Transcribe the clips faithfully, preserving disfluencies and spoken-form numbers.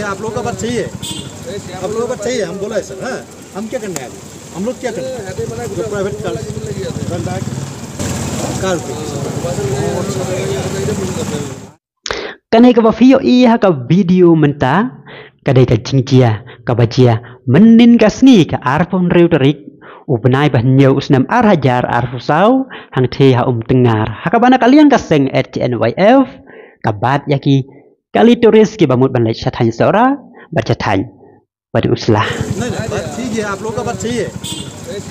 आप लोगों का बात सही है, आप लोगों का बात सही है, हम बोला है सर। हाँ, हम क्या करने आए? हम लोग क्या करने आए? जो प्राइवेट कार, कार Kane kaba phi ïohi ha ka video mynta ka dei ka jingjia kaba jia mynnin ka sngi ka arphew hynriew tarik u bnai ba hynñiew u snem ar hajar arphew saw hangthie ha Umtngar ha kaba na ka liang ka seng H N Y F ka bat ïa ki kali tourist kiba mut ban leit sha thaiñ Sohra bad sha thaiñ Bad u sla. नहीं नहीं, बात ठीक है, आप लोगों का बात सही है,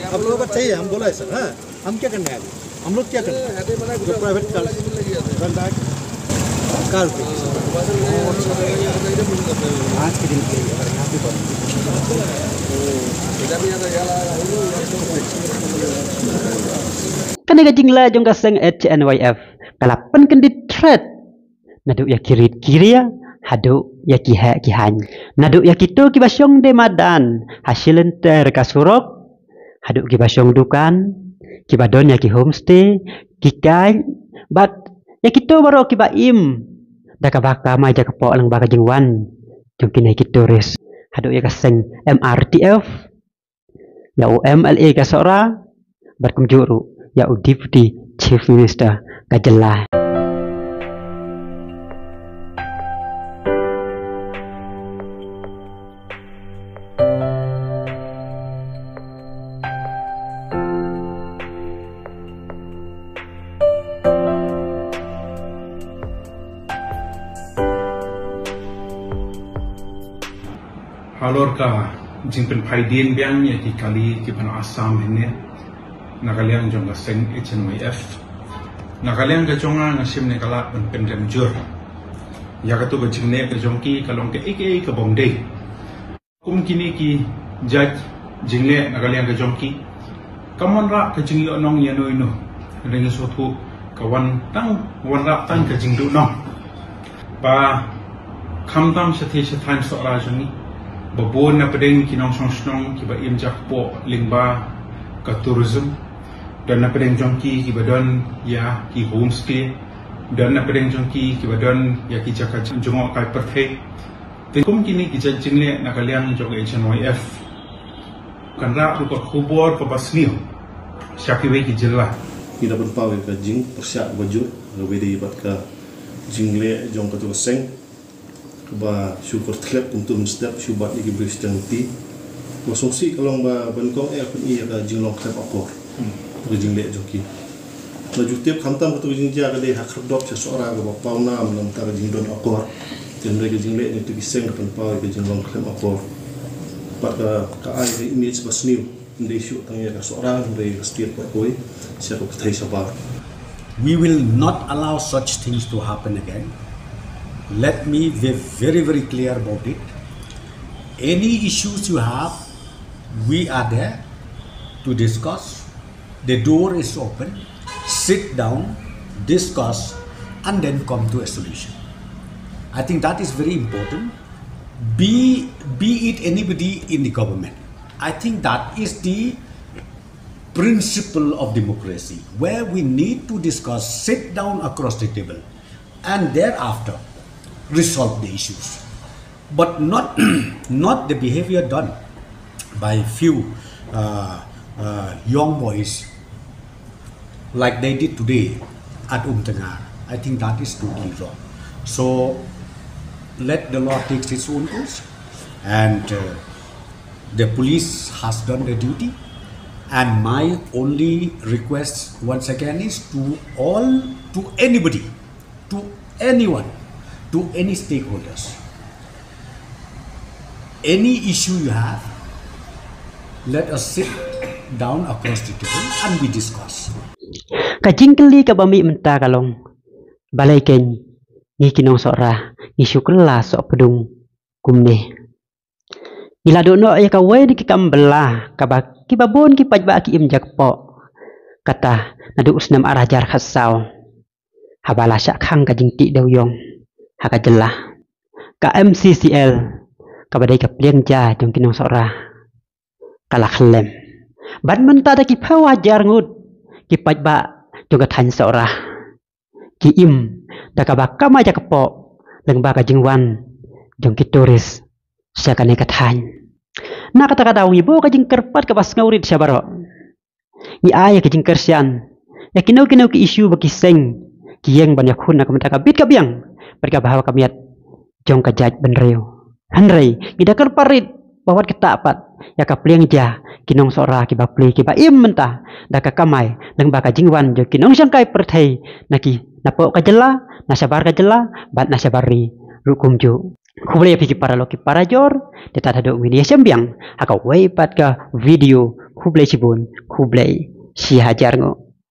आप लोगों का बात सही है, हम बोला है सर। हाँ, हम क्या करने आए? हम लोग क्या करने आए? जो प्राइवेट कार, कार पे आज के दिन के लिए यहाँ पे बंद। Kane ka jingleh jong ka seng H N Y F ka la pynkyndit thret naduh ïa ki rit ki ria haduh ïa ki heh ki haiñ, naduh ïa kito kiba shong de madan ha shilynter ka surok haduh kiba shong dukan, kiba don ïa ki homestay, ki kaiñ bad ïa kito baroh kiba im da kaba kamai da kpoh lyngba ka jingwan jong kine ki tourist haduh ïa ka seng M R T F, ïa u M L A ka Sohra bad kumjuh ruh ïa u Deputy Chief Minister ka jylla. Halor ka jingpynphai dien biang ïa ki kali kiba na Assam hynne na ka liang jong ka seng H N Y F. Na ka liang ka jong nga nga shim ne ka lad ban pyndem jur ïa katu ka jingleh ka jong ki ka long ka ei ka ei ka bym dei. Kum kine ki jait jingleh na ka liang ka jong ki kam wanrah ka jingïoh nong ïa no ïa no. Hynrei nga sngewthuh ka wan tang wanrah tang ka jingduh nong. Ba khamtam sha thaiñ sha thaiñ Sohra jong ngi ba bun na pdeng ki nongshong shnong kiba im jakpoh lyngba ka tourism. Don na pdeng jong ki kiba don ïa ki homestay. Don na pdeng jong ki kiba don ïa ki jaka jngohkai pyrthei. Te kum kine ki jait jingleh na ka liang jong ka H N Y F kan rah ruh ka khubor kaba sniew sha kiwei ki jylla. Ngi da pynpaw ïa ka jingpyrshah kaba jur kaba dei bad ka jingleh jong katu ka seng kaba shu kyrthlep kumtu mynstep shu bat ïa ki briew shiteng lynti. Kaba sngewsih ka long ba ban kong eh pyn-i ïa ka jinglong khlem akor. Ka jingleh jong ki. La ju tip khamtam katu ka jingjia ka dei ha khyrdop sha Sohra kaba pawnam na bynta ka jingdon akor. Te hynrei ka jingleh jong katu ki seng ka pynpaw ïa ka jinglong khlem akor. Bad ka, ka ai ka image ba sniew. Ym dei shuh tang ïa ka Sohra, hynrei ka state baroh kawei, sha ka pyrthei shabar. We will not allow such things to happen again. Let me be very, very clear about it. Any issues you have, we are there to discuss. The door is open. Sit down, discuss, and then come to a solution. I think that is very important. Be, be it anybody in the government. I think that is the principle of democracy, where we need to discuss, sit down across the table, and thereafter resolve the issues. But not, not the behavior done by few, uh, uh, young boys like they did today at Umtngar. I think that is totally wrong. So let the law takes its own course, and, uh, the police has done their duty. And my only request once again is to all, to anybody, to anyone, to any stakeholders. Any issue you have, let us sit down across the table and we discuss. Ka jingkylli kaba mih mynta ka long, balei kein ngi ki nong Sohra ngi shu kylla sohpdung kumne? Ngi la duh noh ïa kawei na ki kam bylla kaba kiba bun ki paidbah ki im jakpoh. Kata naduh u snem ar hajar khatsaw haba la shah khang ka jingtih dewïong ha ka jylla. Ka M C C L kaba dei ka pliang ja jong ki nong Sohra ka la khyllem. Bad mynta da ki phew hajar ngut ki paidbah jong ka thaiñ Sohra ki im da kaba kamai jakpoh lyngba ka jingwan jong ki tourist sha kane ka thaiñ. Na kata ka daw ngi buh ka jingkyrpad kaba sngewrit sha baroh. Ngi ai ïa ka jingkyrshan ïa kino kino ki issue ba ki seng ki ïeng ban ïakhun na ka bynta ka bit ka biang bad kaba hap ka miat jong ka jaitbynriew. Hynrei ngi da kyrpad rit ba wat kata pat ïa ka pliang ja ki nongsohra kiba pli kiba im mynta da ka kamai lyngba ka jingwan jong ki nongshongkai pyrthei na ki napoh ka jylla, na shabar ka jylla bad na shabar ri ruh kumjuh. Khublei ïa phi ki paralok ki parajor. Te tad haduh ngin ïashem biang ha kawei pat ka video. Khublei shibun, khublei shihajar nguh.